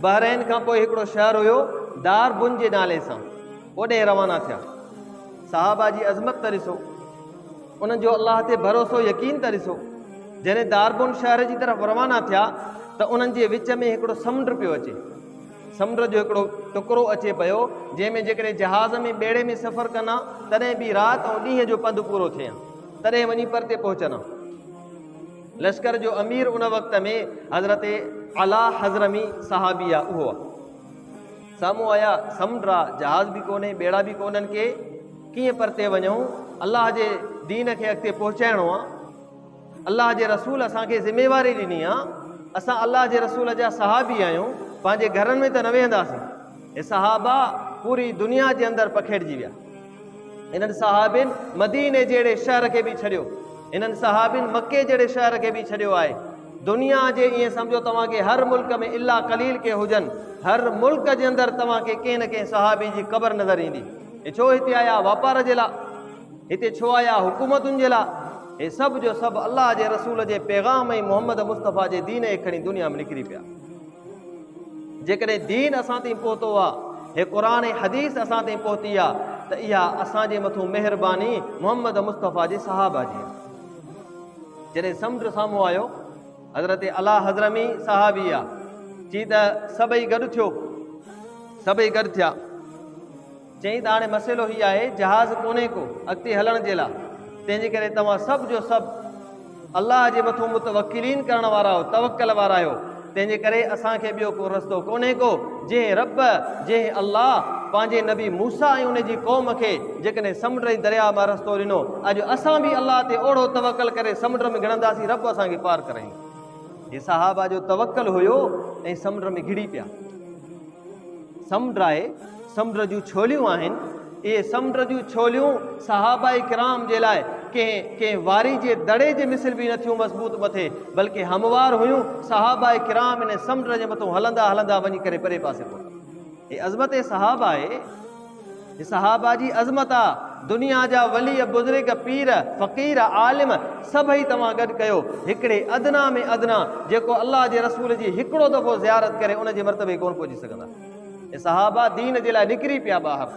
بحرين کان پوء هڪڙو شهر هيو داربن جي نالي سان، اوڏانهن روانا ٿيا. صحابه جي عظمت ته ڏسو، انهن جو الله تي ڀروسو يقين ته ڏسو. جڏهن داربن شهر جي طرف روانا ٿيا ته انهن جي وچ ۾ هڪڙو سمنڊ پيو اچي. سمنڊ جو هڪڙو ٽڪرو اچي پيو، جنهن ۾ جيڪڏهن جهاز ۾ ٻيڙي ۾ سفر ڪن ها، تڏهن به رات ۽ ڏينهن جو پنڌ پورو ٿئي ها، تڏهن وڃي پرتي پهچن ها. لشڪر جو امير ان وقت ۾ حضرت علاء حضرمي صحابي آ، اهو آ. سامهون آيا، سمنڊ آ، جهاز به ڪونهي، ٻيڙا به ڪونهن ڪي، ڪيئن پرتي وڃون؟ الله جي دين کي اڳتي پهچائڻو آ. الله جي رسول اسان کي ذميواري ڏني آ، اسان الله جي رسول جا صحابي آهيون، پنهنجي گهرن ۾ ته نه ويهنداسين. هي صحابه پوري دنيا جي اندر پکيڙجي ويا. انهن صحابين مديني جهڙي شهر کي به ڇڏيو. انهن صحابين مڪي جهڙي شهر کي به ڇڏيو آهي. دنيا جي ائين سمجهو توهان کي هر ملڪ ۾ الا قليل ڪي هجن، هر ملڪ جي اندر توهان کي ڪنهن نه ڪنهن صحابي جي قبر نظر ايندي. هي ڇو هتي آيا؟ واپار جي لاء. هتي ڇو آيا؟ حڪومتن جي لاء. هي سڀ جو سڀ الله جي رسول جي پيغام ۽ محمد مصطفيٰ جي دين کي کڻي دنيا ۾ نڪري پيا. جيڪڏهن دين اسان تائين پهتو آ، هي قرآن ۽ حديث اسان تائين پهتي آ ته اها اسان جي مٿون مهرباني محمد مصطفيٰ جي صحابه جي آ. جڏهن سمنڊ سامهون آيو، حضرت علاء حضرمي صحابي آ، چي ته سڀئي گڏ ٿيو. سڀئي گڏ ٿيا. چيائين ته هاڻي مسئلو هي آهي جهاز ڪونهي ڪو اڳتي هلڻ جي لاء، تنهن جي ڪري توهان سڀ جو سڀ الله جي مٿون متوڪلين ڪرڻ وارا آهيو، توڪل وارا آهيو، تنهن جي ڪري اسان کي ٻيو ڪو رستو ڪونهي ڪو، جنهن رب، جنهن الله، پنهنجي نبي موسيٰ ۽ ان جي قوم کي جيڪڏهن سمنڊ ۽ درياء مان رستو ڏنو، اڄ اسان به الله تي اوڙو توڪل ڪري سمنڊ ۾ گهڙنداسين، رب اسان کي پار ڪرائيندو. هي صحابه جو توڪل هيو ۽ سمنڊ ۾ گهڙي پيا. سمنڊ آهي، سمنڊ جون ڇوليون آهن، اهي سمنڊ جون ڇوليون صحابه ڪرام جي لاء ڪنهن ڪنهن واري جي دڙي جي مثل به نه ٿيون مضبوط مٿي، بلڪه هموار هيون، صحابه ڪرام ان سمنڊ جي مٿون هلندا هلندا وڃي ڪري پري پاسي پهتا. هي عظمت صحابه آهي. هي صحابه جي عظمت آ، دنيا جا ولي، بزرگ، پير، فقير، عالم سڀئي توهان گڏ ڪيو، هڪڙي ادنيٰ ۾ ادنيٰ جيڪو الله جي رسول جي هڪڙو دفعو زيارت ڪري ان جي مرتبي ڪونه پهچي سگهندا. هي صحابه دين جي لاء نڪري پيا ٻاهر.